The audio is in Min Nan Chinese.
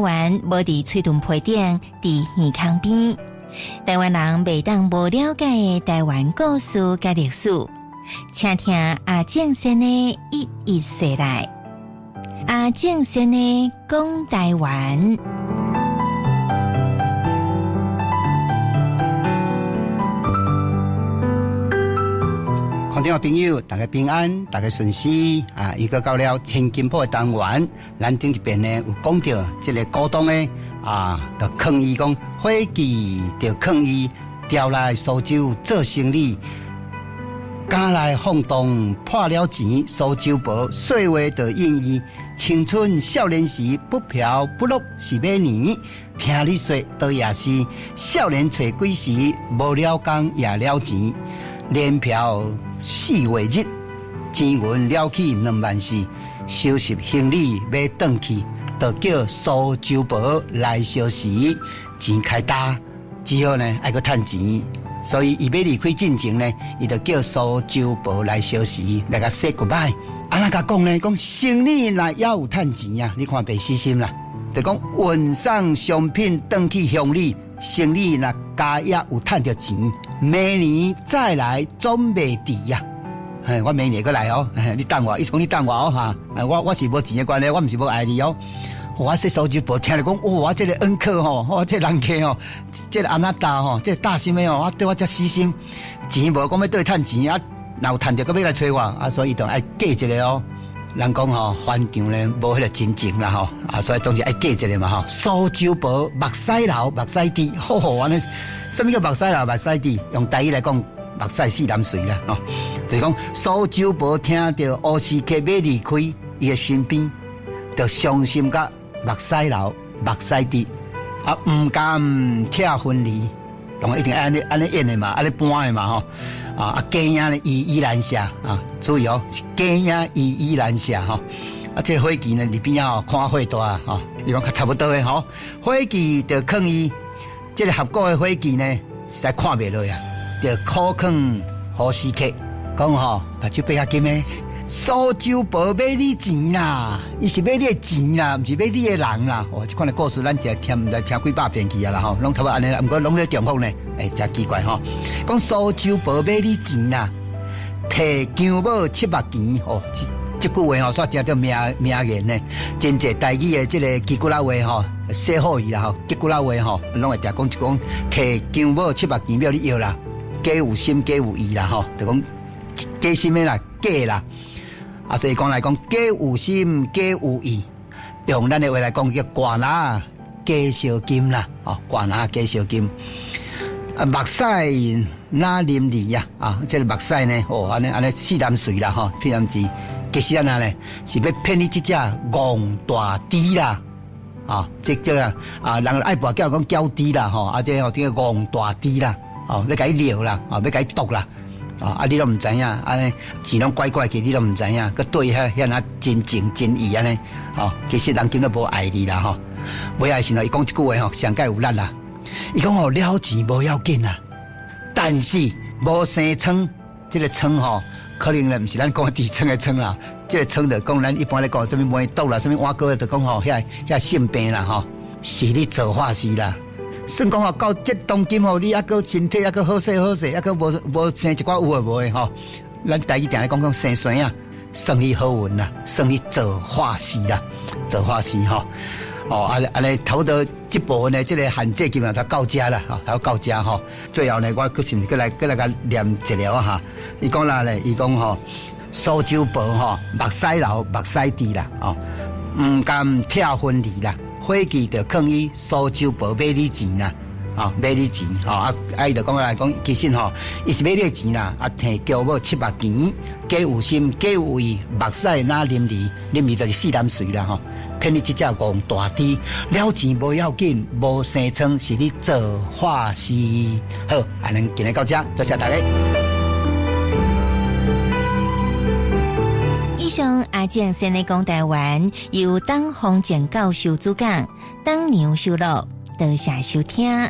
灣無佇喙唇皮頂，佇耳孔邊。台灣人袂當無了解的台灣故事佮歷史，請聽阿正先的一一說來。阿正先的講台灣。空中的朋友，大家平安，大家順時啊！又閣到了千金鋪的單元，咱頂一遍呢有講著這个股東的啊，就勸伊講，伙計就勸伊調來蘇州做生理，敢來放蕩破了錢，蘇州婆說話就應伊，青春少年時不嫖不樂是欲年，聽你說倒也是，少年揣幾時無了工也了錢，連嫖四月日，錢銀了去2萬4，收拾行李欲轉去，就叫蘇州婆來相辭，錢開焦，只好呢愛閣趁錢，所以伊欲離開進前呢，伊就叫蘇州婆來相辭，來共 say goodbye。按怎共講呢？講生理若猶有趁錢啊，你看袂死心啦。就講運送商品轉去鄉里，生理若家業有趁著錢，明年再來總袂遲啊！嘿，我明年閣來哦，你等我，伊講你等我哦哈！我是無錢的關係，我毋是無愛你哦。我說蘇州婆聽著講，哇！這个恩客吼，我這个人客吼，這个阿那達吼，這个大心的吼，我對我遮死心，錢無講欲倒去趁錢啊，若有趁著閣欲來揣我啊，所以伊就愛過一个哦。人講吼，翻牆咧無彼个真情啦吼，啊，所以總是愛過一个嘛吼。蘇州婆目屎流，目屎滴，好好按呢，啥物叫目屎流，目屎滴？用台語來講，目屎四淋水啦吼。就是講蘇州婆聽著烏斯客欲離開伊的身邊，就傷心甲目屎流，目屎滴，啊，毋甘拆分離，當然一定愛按呢按呢演的嘛，按呢搬的嘛吼。啊，假影呢依依難捨啊，注意哦，是假影依依難捨吼。啊，這个伙計呢，佇邊仔吼看火大吼，伊講較差不多的吼。伙計就勸伊，這个合股的伙計呢，實在看袂落啊，就苦勸胡適客講吼，目睭閉較緊的。蘇州婆欲你錢啦，伊是欲你的錢啦，毋是欲你的人啦。哦，這款的故事咱定聽，毋知聽幾百遍去啊啦吼，攏差不多按呢，毋過攏咧重複呢，欸，誠奇怪吼。講蘇州婆欲你錢啦，提姜母七目錢哦，這這句話吼，煞聽著名名言呢。真濟台語的這个基骨仔話吼，歇後語啦吼，吉骨仔話吼，攏會定講一講提姜母七目錢欲你藥啦，假有心假有意啦吼，就講假心的啦，假啦。啊，所以講來講，假有心，假有意，用咱的話來講，叫掛籃假燒金啦，哦，掛籃假燒金。啊，目屎若淋漓啊，啊，這个目屎呢，哦，按呢按呢四淋水啦，吼，四淋水，其實按怎呢，是欲騙你這隻戇大豬啦，啊，這這啊，啊，人愛跋筊講嬌豬啦，吼，啊，這吼這个戇大豬啦，哦，欲共伊尿啦，啊，欲共伊毒啦。啊！你攏毋知影，按呢錢攏拐拐去，你攏毋知影，閣對遐遐若真情真意按呢，吼，其實人根本無愛你啦，吼，尾仔時陣伊講一句話吼，上蓋有力啦。伊講吼，了錢無要緊啦，但是無生瘡，這个瘡吼，可能咧毋是咱講痔瘡的瘡啦，這个瘡就講咱一般咧講啥物梅毒啦，啥物碗糕就講吼，遐遐性病啦，吼，是你做法事啦。算講吼，到這當今吼，你猶閣身體猶閣好勢好勢，猶閣無無生一寡有的無的吼。咱台語定咧講講生孫仔，算你好運啦，算你做法事啦，做法事吼。哦，按按呢差不多這部分的這个限制基本上到遮啦，吼，到遮吼。最後呢，我閣是毋是閣來閣來共念一个哈？伊講哪咧？伊講吼，蘇州婆吼，目屎流目屎滴啦，哦，毋甘拆分離啦。伙計就勸伊蘇州婆欲你錢啦，吼欲你錢，吼啊啊！伊就講來講，其實吼，伊是欲你錢啦，啊，提姜母七目錢，假有心假有意，目屎若淋漓，淋漓就是四淋水啦，吼，騙你這隻戇大豬，了錢無要緊，無生瘡是你做法事。好，按呢今日到遮，多謝大家。以上阿正先的講台灣，由董宏正教授主講，董娘收錄，多謝收聽。